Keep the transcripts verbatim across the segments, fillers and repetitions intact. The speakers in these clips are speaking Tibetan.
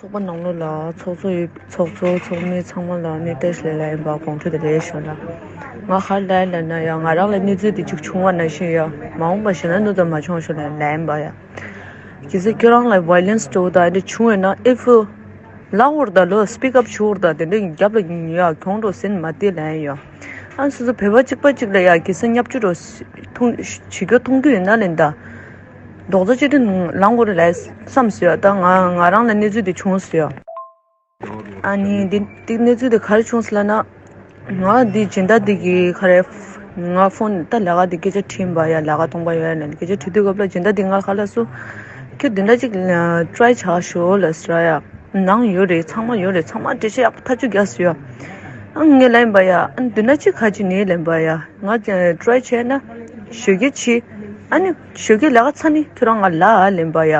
ཚོགས་པ་ནང་ལོགས་ལ་ཚོགས་གཙོ་ཡོད། ཚོགས་གཙོ་ཚོགས་མི་ཚང་མ་ལ་ནི་བཀྲ་ཤིས་བདེ་ལེགས་ཡིན་པ་དགོང་དྲོ་བདེ་ལེགས་ཞུ་ལ། ང་ཧར་ལ་ལ་ན་ཡང་ང་རང་ལ་གནས་ཚུལ་དེ་གཅིག་བྱུང་བ་ནང་བཞིན་ཡ། མ་འོངས་པ་ཞེ་ན་ནུ་ཚོ་མ་བྱུང་ཞུ་ལ་ལ་ཡིན་པ་ཡ། གལ་སྲིད་ཁྱོད་རང་ལ་violence་འགྲོ་ད་འདི་བྱུང་ཡོད་ན་if ལ་འོར་ད་ལོ་speak up་བྱུང་ད་དེ་འདྲ་རྒྱབ་ལ་ཡ་གྱོང་འགྲོ་སེམས་མ་བདེ་ལ་ཡིན་ཡ། ཨ་སོ་སོ་བོད་པ་གཅིག་པ་གཅིག་ལ་ཡ་གལ་སྲིད་བརྙས་བཅོས་འགྲོ་མཐོང་བྱེད་རྒྱུ་མཐོང་རྒྱུ་ཡོད་ན་ལན་ད། རྡོག་རྩ་གཅིག་སྒྲིལ་ལངས་དགོས་རེད་ལབ་བསམ་སོང་ཡ། ད་ང་ང་རང་ལ་གནས་ཚུལ་འདི་བྱུང་སོང་ཡ། ཨ་ནི་འདི་འདི་གནས་ཚུལ་འདི་ག་རེ་བྱུང་སོང་ལབ་ན། ང་འདི་སྦྱིན་བདག་འདི་གི་ག་རེ། ང་ཕོན་ད་ལས་ཀ་འདི་སྐད་ཆ་དྲིས་པ་ཡ། ལས་ཀ་གཏོང་པ་ཡོད་ཡ་ལབ་ནས་སྐད་ཆ་དྲིས་དུས་སྐབས་ལ་སྦྱིན་བདག་འདི་ང་ལ་ག་ལབ་སོང་། ཁྱོད་འདི་འདྲ་ཅིག་try་བྱ་ཞོག་ལབ་སོང་ཡ། ནང་ཡོད་རེད། ཚང་མ་ཡོད་རེད། ཚང་མ་འགྲེལ་བཤད་ཡག་པོ་ཐག་ཆོད་རྒྱག་སོང་ཡ། ཨ་ངས་ལབ་ཡིན་པ་ཡ། ཨ་འདི་འདྲ་ཅིག་ག་ཅིག་ནས་ལབ་པ་ཡ། ང་try་བྱས་ན་ཞོགས་ཀས་བྱེད། ཨ་ནི་ཞོགས་ཀས་ལས་ཀ་ཚར་ནི་ཁྱོད་རང་ང་ལབ་ལབ་པ་ཡ།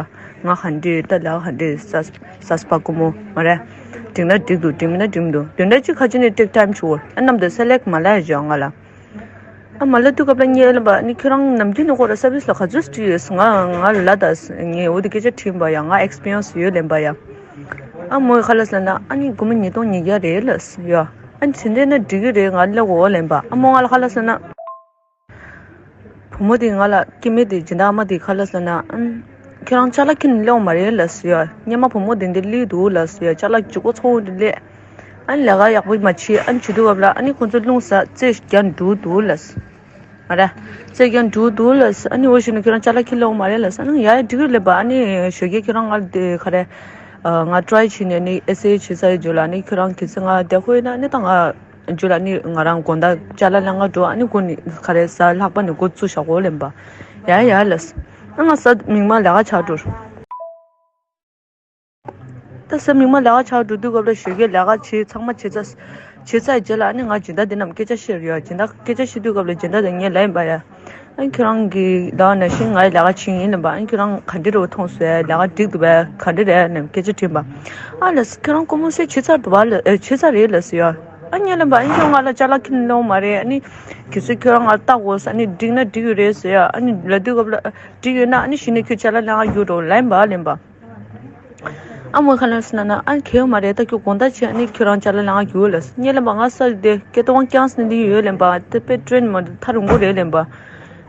ང་ག་འདྲས་ད་ལས་ཀ་ག་འདྲས་ས་ས་སྤ་ཀོ་མོ་མ་རེད། འགྲིག་ན་འགྲིག་འདུག་འགྲིག་མིན་ན་འགྲིག་མི་འདུག་འདི་འདྲ་ཅིག་ག་ཅིག་ནས་take time་བྱེད་དགོས། ཨ་ནམ་དུ་select་མ་ལབ་བྱས་ང་ལ། ཨ་མ་ལབ་དུས་སྐབས་ལ་ངས་ལབ་པ། ཨ་ནི་ཁྱོད་རང་ནམ་རྒྱུན་ནས་ཁོ་ར་service་ལ་ག་ཚོད་སྤྲད་ཡོད་ང་ང་ལ་ད་ངས་འོ་དེ་སྐད་ཆ་དྲིས་པ་ཡ། ང་experience་ཡོད་ལབ་པ་ཡ། ཨ་མོས་ག་ལབ་སོང་ན། ཨ་ནི་སྒོར་མོ་ཉིས་སྟོང་ཉིས་བརྒྱ་རེད་ལབ་སོང་ཡ། ཨ་ནི་དེ་འདྲས་ན་འགྲིག་གི་རེད། ང་སླེབས་འོ་ལབ་པ། ཨ་མོ་ང་ལ་ག་ལབ་སོང་ན། བུ་མོ་དེ་ང་ལ་སྐྱེ་དམན་དེ་སྦྱིན་བདག་ཨ་མ་དེ་ག་ལབ་སོང་ན། ཨ་ཁྱོད་རང་ཅ་ལག་ཁྱེར་ནས་སླེབས་འོང་མ་རེད་ལབ་སོང་ཡ། སྔོན་མ་བུ་མོ་དེ་འདི་སླེབས་འདུག་ལབ་སོང་ཡ། ཅ་ལག་ལྗིད་ཁོག་ཚ་པོ་འདི་སླེབས། ཨ་ནི་ལས་ཀ་ཡག་པོ་མ་བྱེད། ཨ་ནི་བྱེད་དུས་སྐབས་ལ་ཨ་ནི་ཁོ་ཚོ་རླུང་ཟ་རྩེད་རྒྱག་འགྲོ་འདུག་ལབ་སོང་། མ་རེད། རྩེད་རྒྱག་འགྲོ་འདུག་ལབ་སོང་། ཨ་ནི་འོ་ཞིག་ནས་ཁྱོད་རང་ཅ་ལག་ཁྱེར་སླེབས་འོང་མ་རེད་ལབ་སོང་། ཨ་ནི་ཡ་ཡ་འགྲིག་གི་རེད་ལབ་པ། ཨ་ནི་ཞོགས་ཀས་ཁྱོད་རང་ང་དེ་ག་རེ། ང་try་བྱས་ནས་ནི་essay་བྱེད་ས་ཡི་རྒྱུ་ལ་ནི་ཁྱོད་རང་གལ་སྲིད་ང་བདེ་ཁོ་ཡིན་ན་ནི་ད་ང་རྒྱུ་ལ་ནི་ང་རང་དགོང་དག་ཅ་ལག་ལེན་ག་འགྲོ། ཨ་ནི་ཁོ་ནི་ག་རེ་གཟའ་ལྷག་པ་ནི་འགོ་བཙུགས་བཞག་གོ་ལབ་པ། ཡ་ཡ་ལབ་སོང་། ཨ་ང་གཟའ་མིག་དམར་ལས་ཀ་ཆགས་འགྲོ། ད་གཟའ་མིག་དམར་ལས་ཀ་ཆགས་འགྲོ་དུས་སྐབས་ལ་ཞོགས་ཀས་ལས་ཀ་བྱེད་ཚང་མ་བྱེད་ཚར། བྱེད་ཚར་རྗེས་ལ་ཨ་ནི་ང་སྦྱིན་བདག་འདི་རྣམས་སྐད་ཆ་བཤད་ཡོད། སྦྱིན་བདག་སྐད་ཆ་བཤད་དུས་སྐབས་ལ་སྦྱིན་བདག་དང་ངས་ལབ་ཡིན་པ་ཡ། ཨ་ཁྱོད་རང་གིས་ད་ནང་བཞིན་ང་ཡི་ལས་ཀ་བྱེད་ཡིན་ལབ་པ། ཨ་ཁྱོད་རང་ག་འདྲ་རུ་མཐོང་སོང་། ལས་ཀ་འགྲིག་འདུག་པས། ག་འདྲ་རེད་ནས་སྐད་ཆ་དྲིས་པ། ཨ་ལ་ཁྱོད་རང་ཀོ་མོ་སེ་བྱེད་ཚར་འདུག་པ་ལ། ཨེ་བྱེད་ཚར་རེད་ལབ་སོང་ཡ། ཨ་ངས་ལབ་པ། ཨ་ཁྱོད་ང་ལ་ཅ་ལག་ཁྱེར་ནས་སླེབས་འོང་མ་རེད། ཨ་ནི་གལ་སྲིད་ཁྱོད་རང་ང་ལ་ལྟ་དགོས་ས་ཨ་ནི་འགྲིག་ན་འགྲིག་གི་རེད་ཟེར་ཡ། ཨ་ནི་ལབ་དུས་སྐབས་ལ་འགྲིག་ཡོད་ན་ཨ་ནི་གཞི་ནས་ཁྱོད་ཅ་ལག་ལེན་ག་རྒྱུགས་རོགས་ལབ་ཡིན་པ་ལབ་པ། ཨ་མོས་ག་ལབ་སོང་ན། ཨ་ཁེ་ཡོད་མ་རེད། ད་ཁྱོད་དགོང་དག་ཕྱིན་ཨ་ནི་ཁྱོད་རང་ཅ་ལག་ལེན་ག་རྒྱུགས་ལབ་སོང་། ངས་ལབ་པ། ང་ས་དེ་སྐད་གཏོང་རྐྱང་སེ་འདི་ཡོད་ལབ་པ། དེ་དཔེ་ཊེན་མ་ཐག་རིང་པོ་རེད་ལབ་པ།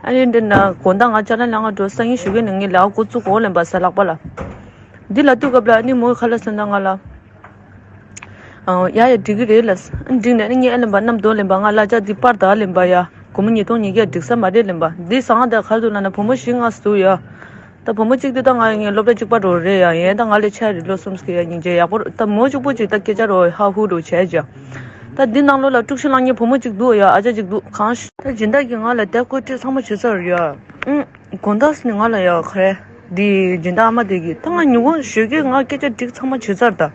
ཨ་ནི་འདི་ན་དགོང་དག་ང་ཅ་ལག་ལེན་ག་འགྲོ། སང་ཉིན་ཞོགས་ཀས་ནས་ངས་ལས་ཀ་འགོ་བཙུགས་དགོས་ལབ་པ། གཟའ་ལྷག་པ་ལ། འདི་ལབ་དུས་སྐབས་ལ་ཨ་ནི་མོས་ག་ལབ་སོང་ན་ང་ལ། ཨ་ཡ་ཡ་འགྲིག་གི་རེད་ལབ་སོང་། འགྲིག་ནས་ཨ་ནི་ངས་ཨ་ལབ་པ། གནམ་དོ་ལབ་པ། ང་གླ་ཆ་འདི་སྤར་ད་ལབ་པ་ཡ། སྒོར་མོ་ཉིས་སྟོང་ཉིས་བརྒྱ་འགྲིག་ས་མ་རེད་ལབ་པ། འདི་ཟ་ང་དེ་ག་རེ་འདུག་ལབ་ན་བུ་མོ་བཞི་ལྔ་འདུག་ཡ། ད་བུ་མོ་གཅིག་དེ་ད་ང་ངའི་སློབ་གྲྭ་གཅིག་པ་འགྲོ་རེད་ཡ། ཡིན་ད་ང་ལས་ཆེ་རེད། ལོ་གསུམ་ཀྱི་ཡ། སྙིང་རྗེ་ཡག་པོ་ད་མོ་གཅིག་པོ་གཅིག་ད་སྐད་ཆ་རོ་ཧ་ཧུ་རུ་བྱས་ཀྱང་། ད་འདི་ནང་ལོགས་ལ་དཀྲུག་ཤིང་བསླང་མཁན་བུ་མོ་གཅིག་འདུག་ཡ། ཨ་ཅག་གཅིག་འདུག་གང་ཤེས། ད་སྦྱིན་བདག་གིས་ང་ལ་དེ་བཀོད་སྒྲིག་ཚང་མ་བྱས་ཚར་ཡ། ཨུ། དགོང་དག་ནས་ང་ལ་ཡ་ག་རེ། འདི་སྦྱིན་བདག་ཨ་མ་དེ་གིས་ད་ང་ཉིན་གུང་ཞོགས་ཀས་ང་སྐད་ཆ་འགྲིག་ཚང་མ་བྱས་ཚར་ད།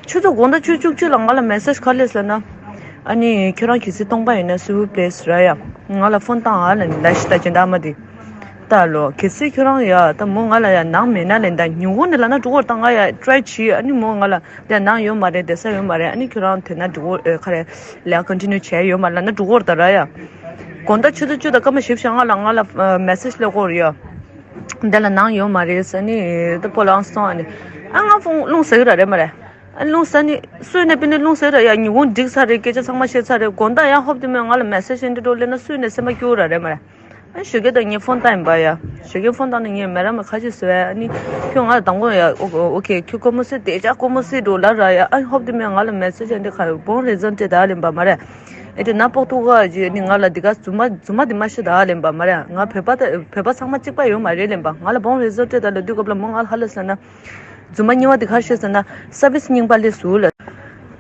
ཆུ་ཚོད་དགོང་དག་ཆུ་ཚོད་བཅུ་གཅིག་ལ་ང་ལ་མེ་སེ་ཇི་ག་རེ་སླེབས་ཟེར་ན། ཨ་ནི་ཁྱོད་རང་གལ་སྲིད་སྟོང་པ་ཡིན་ན་སི་ཝིལ་པི་ལེས་ར་ཡ། ང་ལ་ཕོན་བཏང་ཨ་ལབ་ནས་ལབ་ཤི་ད་སྦྱིན་བདག་ཨ་མ་དེ། ད་ལོ་གལ་སྲིད་ཁྱོད་རང་ཡ་ད་མོ་ང་ལ་ཡ་ནང་མེད་ན་ལབ་ད་ཉིན་གུང་ནས་ལབ་ན་འགྲོ་གི་རེད། ད་ང་ཡ་ཊ་རའི་བྱས། ཨ་ནི་མོ་ང་ལ་དེ་ནང་ཡོད་མ་རེད། བསྡད་ས་ཡོད་མ་རེད། ཨ་ནི་ཁྱོད་རང་དེ་ན་འགྲོ་གི་རེད། ག་རེ་ལས་ཀ་ཀོན་ཊི་ནིའུ་བྱས་ཡོད་མ་ལབ་ན་འགྲོ་གི་རེད་ད་ར་ཡ། དགོང་དག་ཆུ་ཚོད་བཅུ་དང་སྐར་མ་བཞི་བཅུ་ལྔ་ལ་ང་ལ་མེ་སེ་ཇི་སླེབས་ཀྱི་ཡོད་རེད་ཡ། འདི་ལ་ནང་ཡོད་མ་རེད་ཟེར་ནི་ད་པོ་ལ་ཨང་སོང་ཨ་ནི། ཨ་ང་ཕོན་རླུང་ཟ་གི་ར་རེད་མ་རེད། ཨ་རླུང་ཟ་ནི་སུས་ནས་པི་ནི་རླུང་ཟ་གི་ར་ཡ། ཉིན་གུང་འགྲིག་ཚར་རེད། སྐད་ཆ་ཚང་མ་བཤད་ཚར་རེད། དགོང་དག་ཡང་ཧོབ་དེ་མོས་ང་ལ་མེ་སེ་ཇི་འདི་འགྲོ་སླེབས་ན་སུས་ནས་སེམས་པ་སྐྱོ་ར་རེད་མ་རེད། ཨ་ཞོགས་ཀས་ད་ངས་ཕོན་བཏང་ཡིན་པ་ཡ། ཞོགས་ཀས་ཕོན་བཏང་ནས་ངས་མེ་ཌམ་ལ་ཁ་ཤས་ཟེར་བས། ཨ་ནི་ཁྱོད་ང་ལ་དང་པོ་ཡ་ཨོ་ཨོ་ཁེ་ཁྱོད་ཀོ་མོ་སེ་དེ་ཅག་ཀོ་མོ་སེ་འགྲོ་ལ་ར་ཡ། ཨ་ཧོབ་དེ་མོས་ང་ལ་མེ་སེ་ཇི་འདི་ག་རེ་བོང་རི་ཟོན་ཏེ་ད་ལེན་པ་མ་རེད། ཨེ་དེ་ན་པོག་ཏུ་ག་ཅི་ནི་ང་ལ་འདི་ག་རྫུན་མ་རྫུན་མ་འདི་མ་ཤི་ད་ལེན་པ་མ་རེད། ང་བོད་པ་ད་བོད་པ་ཚང་མ་གཅིག་པ་ཡོད་མ་རེད་ལེན་པ། ང་ལ་བོང་རི་ཟོན་ཏེ་ད་ལ་དུས་སྐབས་ལ་མོ་ང་ལ་ཧ་ལ་ཟེར་ན། རྫུན་མ་རྙིང་བ་འདི་ག་རེ་ཤི་ཟེར་ན་སར་བིས་རྙིང་པ་ལས་ཟུར་ལ།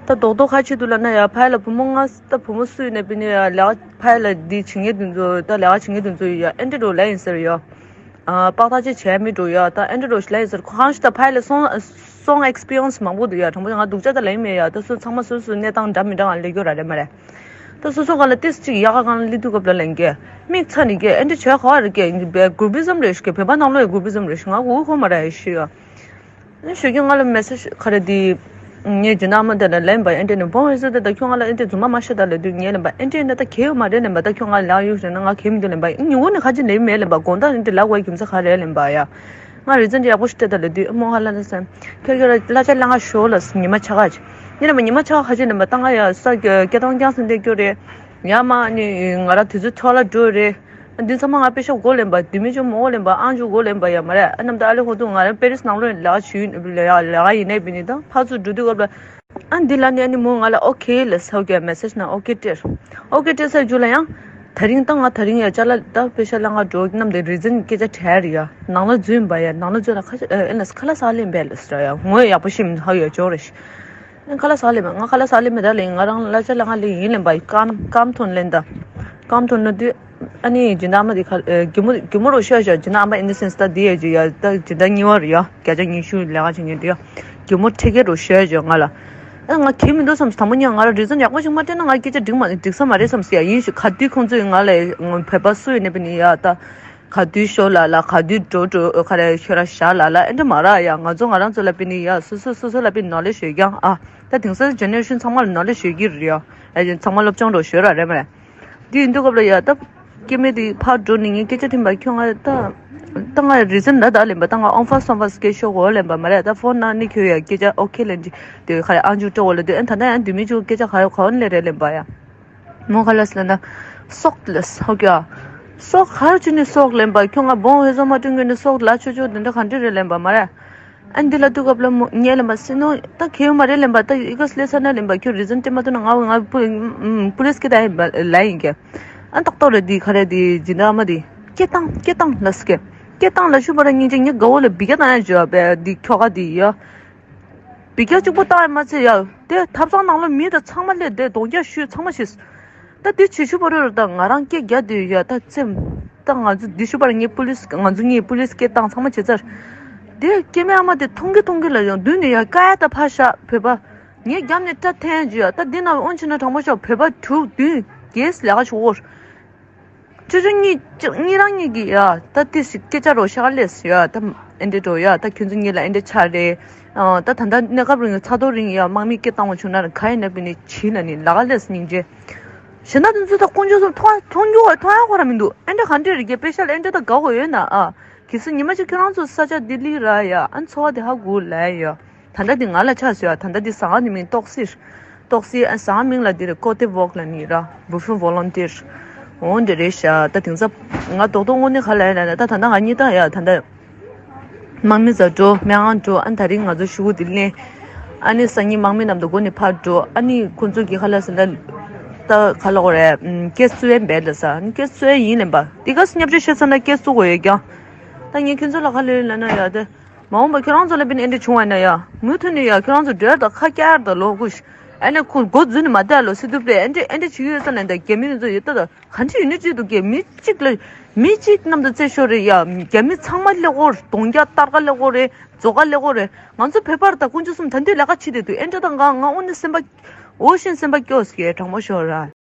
ད་རྡོག་རྡོག་ཁ་ཆེ་དུ་ལ་ན་ཡ་ཕ་ཡ་ལ་བུ་མོ་ང་ད་བུ་མོ་སུས་ནས་པི་ནི་ཡ་ལ་ཕ་ཡ་ལ་འདི་བྱེད་མཁན་དུ་ཚོ་ད་ལ་བྱེད་མཁན་དུ་ཚོ་ཡ་ཨེ་འདྲ་རོ་ལ་ཡིན་ཟེར་ཡ། པག་ཐག་ཅིག་བྱས་མི་འགྲོ་ཡ། ད་ཨེ་འདྲ་རོ་ཞིག་ལ་ཡིན་ཟེར་ཁོ་གང་ཞིག་ད་ཕ་ཡ་ལ་སོང་སོང་ཨེག་སི་པི་རི་ཡན་སི་མང་པོ་འདུག་ཡ། དྲང་པོ་ང་སྡུག་ཅག་ད་ལ་ཡིན་མེད་ཡ། ད་སོ་ཚང་མ་སོ་སོའི་གནས་སྟངས་འདྲ་མི་འདྲ་ང་ལ་སླེབས་རྒྱུ་ར་རེད་མ་རེད། ད་སོ་སོ་ག་ལ་ཏིས་ཅིག་ཡག་ག་གང་ལ་སླེབས་དུས་སྐབས་ལ་ལེན་གི་མིག་ཚ་ནི་གི་ཨེ་འདྲ་བྱས་ག་བ་རེད་གི་གུ་རུ་པི་ཟམ་རེད་ཤི་གི། བོད་པ་ནང་ལོགས་ཡི་གུ་རུ་པི་ཟམ་རེད་ཤི། ང་གུ་ཧོ་མ་ར་ཡ་ཤི་ཡ། ཞོགས་ཀས་ང་ལ་མེ་སེ་ཇི་ག་རེ་འདི། ངས་སྦྱིན་བདག་ཨ་མ་དེ་ལ་ལན་པ་ཨེ་འདྲས་ནས་བོང་རི་ཟེར་ཏེ་ད་ཁྱོད་ང་ལ་ཨེ་འདྲས་རྫུན་མ་མ་བཤད་ད་ལབ་དུས་ངས་ལན་པ་ཨེ་འདྲས་ན་ད་གལ་ཡོད་མ་རེད་ལན་པ། ད་ཁྱོད་ང་ལ་ལག་གཡུག་ཟེར་ན་ང་གལ་མི་འདུག་ལན་པ། ཉིན་གུང་ནས་ཁ་ཅིག་ལེན་མེད་ལན་པ། དགོང་དག་ཨེ་འདྲས་ལབ་དགོས་རྒྱུ་མཚན་ག་རེ་ལན་པ་ཡ། ང་རི་ཛན་ཡག་པོ་ཞིག་སྤྲད་ད་ལ་དུས་མོ་ཧ་ལ་ལ་སེམས་ཁྱོད་ཁྱོད་ར་གླ་ཆ་གླ་ང་ཞོ་ལ་ཉི་མ་ཆ་ག་ཅི་ཉི་མ་ཉི་མ་ཆ་ག་ཁ་ཅི་ནམ་པ་ཏང་ང་ཡ་ས་སྐྱེ་ཏང་རྐྱང་སེམས་དེ་སྐྱོ་རེད། ཡ་མ་ནི་ང་ར་དུས་ཚོད་འཕྲོ་བརླག་འགྲོ་རེད། འདི་ཚང་མ་ང་པེ་ཤ་མགོ་ལེན་པ་དུས་མི་ཆུང་མོ་མགོ་ལེན་པ་ཨང་ཆུ་མགོ་ལེན་པ་ཡ་མ་རེད། ཨ་ནམ་ད་ཨ་ལེ་ཧོ་དུ་ང་ར་པེ་རིས་ནང་ལོགས་ལས་ཀ་ཞུས་ལས་ཀ་ཡིན་ནའི་བི་ནི་ད་ཕར་ཚུར་འགྲོ་དུས་སྐབས་ལ། ཨ་འདི་ལ་ནི་ཨ་ནི་མོ་ང་ལ་ཨོ་ཁེ་ལ་ས་སྐྱེ་མེ་སེ་ཇི་ནང་ཨོ་ཁེ་སྤྲད། ཨོ་ཁེ་སྤྲད་ས་རྒྱུ་ལ་ཡང་། ད་རིང་ད་ང་ད་རིང་ཡ་ཅ་ལག་ད་པེ་ཤ་གླ་ང་འགྲོ་ནམ་དེ་རི་ཛན་སྐད་ཆ་དྲན་རེད་ཡ། ནང་ལ་འཛུལ་ཡིན་པ་ཡ། ནང་ལ་འཛུལ་ན་ཁ་ཤས་ཨེ་ཨེ་ན་ཁ་ལག་ཟ་ལེན་པས་ལ་ཟེར་ཡ། ངོ་ཡག་པོ་ཤེས་མི་ཧ་ཡ་ཅོག་རེད་ཤི། ཁ་ལག་ཟ་ལེན་པ་ང་ཁ་ལག་ཟ་ལེན་མེད་ད་ལེ། ང་རང་གླ་ཆ་གླ་ང་ལེན་ཡིན་ལེན་པ་ཀམ་ཀམ་ཐོན་ལེན་ད། ཀམ་ཐོན་ན་དུས་ཨ་ནི་སྦྱིན་བདག་ཨ་མ་དེ་ཁ་ཨེ་རྒྱུ་མོ་རྒྱུ་མོ་རོ་ཤོད་ཤོད་སྦྱིན་བདག་ཨ་མ་ཨིན་ད་སེན་སི་ད་དེ་ཡ་ཇུ་ཡ་ད་སྦྱིན་བདག་གཉིས་པ་རེད་ཡ། བརྒྱ་ཆ་ཉི་ཤུ་ལས་ཀ་བྱེད་མཁན་དེ་ཡ། རྒྱུ་མོ་ཁྲེ་ཁེ་རོ་ཤོད་ཤོད་ང་ལ། ཨ་ང་གིས་མི་འདུག་བསམ་སོང་། དང་པོ་ཉིད་ང་ལ་རི་ཛན་ཡག་པོ་ཞིག་མ་སྤྲད་ན་ང་སྐད་ཆ་འགྲིག་མ་འགྲིག་ས་མ་རེད་བསམ་སོང་ཡ། ཡིན་ཞུ་ག་དུས་ཁོང་ཚོས་ང་ལ་བོད་པ་སུ་ཡིན་ནས་པ་ནི་ཡ་ད། ག་དུས་ཤོ་ལ་ལ་ག་དུས་འགྲོ་འགྲོ་ག་རེ་ཤོ་ར་ཤ་ལ་ལ་ཨེ་འདྲ་མ་ར་ཡ། ང་ཚོ་ང་རང་ཚོ་ལ་པི་ནི་ཡ་སོ་སོ་སོ་སོ་ལ་པི་ནོ་ལེ་ཞོད་ཀྱང་ཨ། ད་དེང་སང་ཇེ་ནེ་རེ་ཤན་ཚང་མ་ལ་ནོ་ལེ་ཞོད་ཀྱི་རེད་ཡ། ཨེ་ཚང་མ་སློབ་སྦྱོང་འགྲོ་ཞོད་ར་རེད་མ་རེད། དེ་ཡིན་དུས་སྐབས་ལ་ཡ་ད་སྐྱེ་དམན་དེ་ཕར་འགྲོ་ནས་ངས་སྐད་ཆ་དྲིས་པ་ཁྱོད་ང་ད་ད་ང་རི་ཛན་ད་ད་ལེན་པ་ད་ང་ཨོན་ཧྥ་སོན་ཧྥ་སྐད་ཤོ་གོ་ལེན་པ་མ་རེད། ད་ཕོན་ན་ནི་ཁྱོད་ཡ་སྐད་ཆ་ཨོ་ཁེ་ལེན་གྱི་དེ་ག་རེ་ཨང་ཅུ་སྤྲོ་གོ་ལ་དུས་ཨེ་ད་ད་ཡང་དུས་མི་ཆུ་སྐད་ཆ་ག་རེ་གོ་ལེ་རེད་ལེན་པ་ཡ། མོ་ཁ་ལ་སི་ལ་ན། སོག་ལ་སོག་ཡ། སོག་ག་རེ་བྱས་ནས་སོག་ལེན་པ་ཁྱོད་ང་བོང་ཧེ་ཟོ་མ་སྤྲོད་མཁན་ནི་སོག་ལ་ཆོ་ཆོ་དེ་འདྲ་ག་འདྲ་རེད་ལེན་པ་མ་རེད། ཨ་འདི་ལ་དུས་སྐབས་ལ་མོ་ངས་ལེན་པ་སི་ནོ་ད་ཁེ་ཡོད་མ་རེད་ལེན་པ་ད་ཡི་ག་སི་ལེ་ས་ན་ལེན་པ་ཁྱོད་རི་ཛན་སྤྲད་མ་ཐུབ་ན་ང་ང་པུ་པུ་ལིས་སྐད་ད་ཡིན་པ་ལ་ཡིན་གྱི། ཨ་ཏོག་ཏོག་རེད་འདི་ག་རེ་འདི་སྦྱིན་བདག་ཨ་མ་འདི། སྐད་བཏང་སྐད་བཏང་ལ་སི་ཀེ། སྐད་བཏང་ལ་ཤུ་པ་ར་སྙིང་རྗེ་ངས་དགའ་བོ་ལ་བི་ཀ་བཏང་ཡ་བརྗོད་པས་འདི་ཁྱོ་ག་འདི་ཡ། བི་ཀ་གཅིག་པོ་བཏང་ཡ་མ་ཚད་ཡ། དེ་ཐབ་ཚང་ནང་ལ་མི་དང་ཚང་མ་སླེབས་དེ་གདོང་རྒྱག་ཤུལ་ཚང་མ་ཤི། ད་དེ་བྱེད་ཤུ་པ་རོ་ར་ད་ང་རང་སྐད་རྒྱག་དུས་ཡ་ད་ཚེམ། ད་ང་ཚོ་འདི་ཤུ་པ་ར་ངས་པུ་ལིས་ང་ཚོ་གཉིས་པུ་ལིས་སྐད་བཏང་ཚང་མ་བྱེད་ཚར། དེ་སྐྱེ་དམན་ཨ་མ་དེ་མཐོང་གི་མཐོང་གི་ལ་ཡང་མདུན་ནས་ཡ་ཀ་ཡ་ད་ཕ་ཤ་བོད་པ། ངས་རྒྱབ་ནས་སྐྲ་འཐེན་བྱས་ཡ་ད་འདི་ན་དབོན་ཆེ་ན་དྲང་པོ་ཤོག་བོད་པ་དྲུག་བདུན་རྒྱས་ལས་ཀ་ཞུ་འོར། ཆུ་ཆུ་གཉིས་གཉིས་རང་གཉིས་ཀྱི་ཡ་ད་ཏི་ཞིག་སྐད་ཆ་རོ་ཤ་ལས་ཡ་ད་ཨེ་འདྲེ་འགྲོ་ཡ་ད་ཁྱོད་ཚོ་གཉིས་ལ་ཨེ་འདྲེ་ཆ་རེད། ད་ད་ལྟ་གནས་སྐབས་རིང་ཚ་ཐོ་རིང་ཡ་དམག་མི་སྐད་བཏང་བ་བྱུང་ན་ག་ཡིན་ན་བི་ནི་བྱིན་ལ་ནི་ལ་ག་ལས་སྙིང་རྗེ། གཞན་ན་དེ་ཚོ་ད་དཀོན་མཆོག་གསུམ་མཐོང་མཐོང་རྒྱུ་བ་མཐོང་ཡ་ཁོ་ར་མི་འདུག་ཨེ་འདྲེ་ག་འདྲེ་རེད་གི་པེ་ཤ་ལ་ཨེ་འདྲེ་ད་དགའ་གོ་ཡོད་ན་ཨ། གལ་སྲིད་ཉི་མ་གཅིག་ཁྱོད་རང་ཚོ་ས་ཆ་ལྡི་ལི་ར་ཡ་ཨ་འཚོ་བ་དེ་ཧ་གོ་ལ་ཡ། ད་ལྟ་འདི་ང་ལ་ཆགས་སོང་ཡ། ད་ལྟ་འདི་ཟ་ཁང་འདི་མིང་ཏོག་སིར། ཏོག་སི་ཨ་ཟ་ཁང་མིང་ལ་འདི་རེད་ཀོ་ཏེ་ཝོག་ལ་ནི་ར་བུ་ཧྥུ་ཝོ་ལོན་ཏིར། འོ་འདི་རེད་ཤག་ད་དེང་སང་ང་རྡོག་རྡོག་དངོས་གནས་ག་ལ་ཡ་ན་ད་ད་ལྟ་ང་གཉིས་ད་ཡ་ད་ལྟ་དམག་མི་ཟ་འགྲོ་སྨན་ཁང་འགྲོ་ཨ་ད་རིང་ང་ཚོ་ཤུ་གུ་འདི་ལེན། ཨ་ནི་སང་ཉིན་དམག་མི་རྣམས་དང་སྒོ་ནས་ཕར་འགྲོ་ཨ་ནི་ཁོང་ཚོ་གི་ཁ་ལ་ཟ་ད་ད་ག་ལ་གོ་རེད་སྐད་སུ་ཡན་བེད་ལ་ཟ་ཨ་ནི་སྐད་སུ་ཡན་ཡིན་ལེན་པ་འདི་ག་སུ་ཉབ་ཆ་བཤད་ས་ན་སྐད་སུ་གོ་ཡོད་ཀྱང་། ད་ངས་ཁྱོད་ཚོ་ལ་ག་ལ་ཡོད་ལ་ན་ཡ་ད། མ་འོངས་པ་ཁྱོད་རང་ཚོ་ལ་དཔེ་ཨེ་འདྲ་བྱུང་བ་ན་ཡ། མུ་མཐུད་ནས་ཡ་ཁྱོད་རང་ཚོ་འགྲོ་ཡ་དང་ཁ་བཀྱག་དང་ལོག་དགོས་ཤིག་ཨ་ནི་ཁོ་མགོ་འཛུལ་ནས་མ་བསྡད་ལོ་སི་ཏུ་པེ་ཨེ་འདྲ་ཨེ་འདྲ་བྱེད་ཀྱི་ཡོད་ས་ལ་འདྲ་རྒྱ་མི་རེ་ཚོ་ཡོད་ད་ད་ག་འདྲ་ཡོད་ནི་ཅི་འདུག་གས་མི་གཅིག་ལ་མི་གཅིག་རྣམས་དང་རྩེ་ཤོར་རེད་ཡ། རྒྱ་མི་ཚང་མ་ཀླད་ཀོར་གདོང་རྒྱག་སྟར་ཀ་ཀླད་ཀོར་རེད་མཛོ་ཀ་ཀླད་ཀོར་རེད། ང་ཚོ་བོད་པར་ད་དཀོན་མཆོག་གསུམ་ད་འདུས་ལས་ཀ་བྱེད་བསྡད་འདུག་ཨེ་འདྲ་ད་ང་ང་དངོས་གནས་སེམས་པ་འོ་ཤིན་སེམས་པ་སྐྱོ་སྐྱེ་དྲང་པོ་ཤོར་ར།